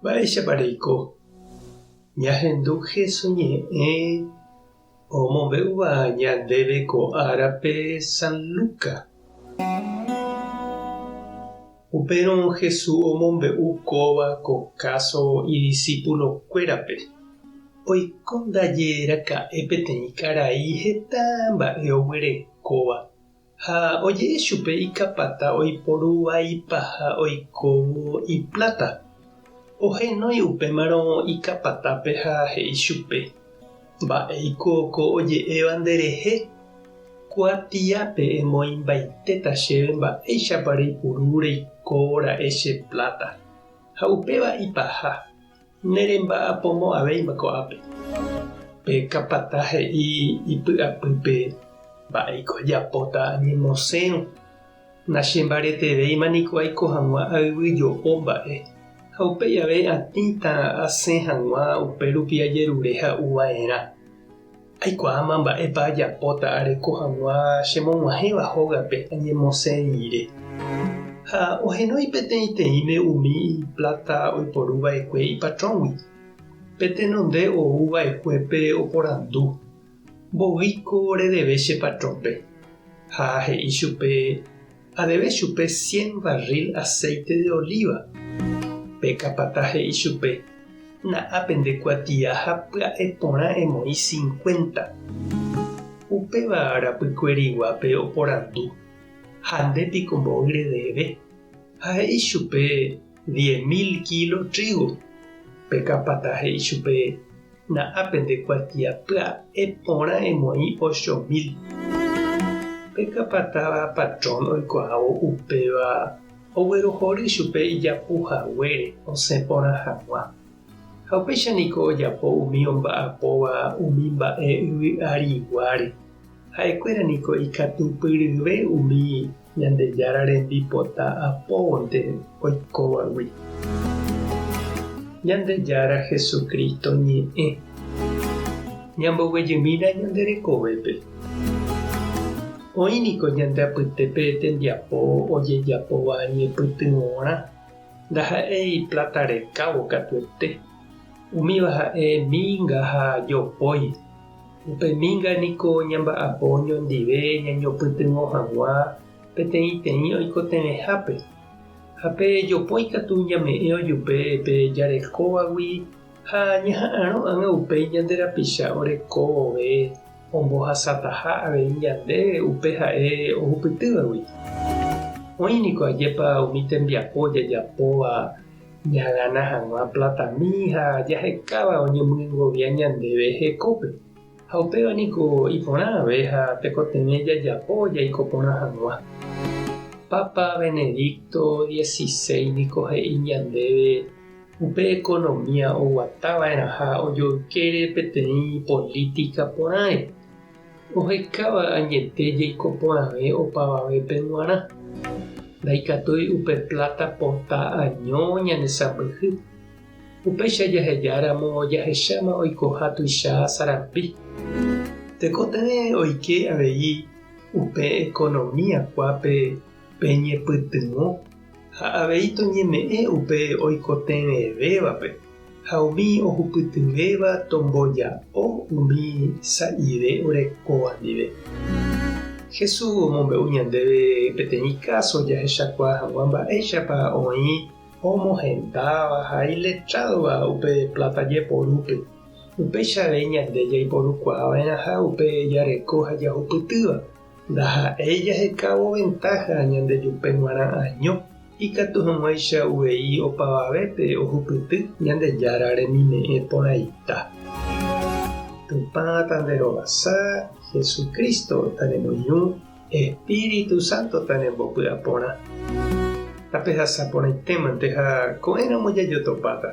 Mba'éichapa reiko? Ñahendu Hesu ñe'ẽ omombe'úva ñandéve ko árape San Luca. Upérõ Hesu omombe'u kóva ko káso idisipulokuérape. Oiko ndaje raka'e peteĩ karai heta mba'e oguerekóva. Ha oje'e chupe ikapata oiporu vaipaha oikóvo ipláta. Ohenói upémarõ ikapatápe ha he'i chupe, Mba'éiko ko oje'éva nderehe? Kuatiápe emoĩmbaitéta chéve mba'éichapa reipuru reikóvo ra'e che pláta. Ha upéva ipaha. Neremba'apomo'ãvéima ko'ápe. Pe kapata he'i ipy'apýpe, Mba'éiko ajapóta añemosẽrõ? Nachembaretevéima niko aiko hag̃ua ayvyjo'o mba'e, ha upéi ave atĩta asẽ hag̃ua upérupi ajerure ha'u va'erã. Aikuaáma mba'épa ajapóta areko hag̃ua chemog̃uahẽva hógape añemosẽ rire. Ha ohenói peteĩteĩme umi ipláta oiporu va'ekue ipatróngui. Pe tenonde ou va'ekuépe oporandu, Mboýiko redeve che patrónpe? Ha he'i chupe, Adeve chupe cien varríl aséite de olíva. Pe kapata he'i chupe, Na'a pende kuatia ha pya'e porã emoĩ cincuenta. Upéva rapykueriguápe oporandu, Ha nde piko mboy redeve? Ha he'i chupe, Diez mil kílo trígo. Pe kapata he'i chupe, Na'a pende kuatia pya'e porã emoĩ ocho mil. Pe kapata patrón oikuaávo upéva Oguerohory chupe ijapu haguére osẽ porã hag̃ua. Ha upéicha niko ojapo umi omba'apóva umi mba'e yvy ariguáre. Ha'ekuéra niko ikatupyryve umi Ñandejára rembipota apóvonte oikóvagui. Ñandejára Jesucristo ñe'ẽ. Ñamboguejymína ñande rekovépe. Oĩ niko ñande apytépe tembiapo ojejapóva ñepytyvõrã, ndaha'éi pláta rekávo katuete. Umíva ha'e mínga ha jopói. Upe mínga niko ñamba'apo oñondive ñañopytyvõ hag̃ua peteĩteĩ oikotevẽhápe. Ha pe jopói katu ñame'ẽ ojupe pe jarekóvagui ha ñaha'arõ ág̃a upéi ñande rapicha oreko vove ombohasataha avei ñandéve upe ha'e ohupytývagui. Oĩ niko ajépa umi tembiapo jajapóva ñagana hag̃ua platami ha jahekáva oñemyengovia ñandéve hekópe. Ha upéva niko iporã ave ha tekotevẽ jajapo jaiko porã hag̃ua. Pápa Benedicto XVI niko he'i ñandéve Upe economía oguata va'erãha ojoykére peteĩ política porãre, ohekáva añete jeiko porãve opavavépe g̃uarã. Ndaikatúi upe plata pota año ñanesãmbyhy. Upéicha jahejáramo jahecháma oikoha tuicha sarambi. Tekotevẽ oike avei upe economía kuápe pe ñepytyvõ ha avei toñeme'ẽ upe oikotevẽvévape ha umi ohupytyvéva tomboja'o umi sa'ive orekóva ndive. Jesús omombe'u ñandéve peteĩ káso jahechakuaa hag̃ua mba'éichapa oĩ omohendáva ha iletrádova upe pláta jeporúpe. Upéicha avei ñande jaiporukuaa va'erãha upe jareko ha jahupytýva. Ndaha'éi jahekávo ventáha ñandejupe g̃uarã año, ikatu hag̃uáicha uvei opavavépe ohupyty Ñandejára remime'ẽ porãita. Tupã tanderovasa, Jesucristo tanemoirũ, Espíritu Santo tanembopy'aporã. Tapehasa porãitémante ha ko'ẽramo jajotopáta.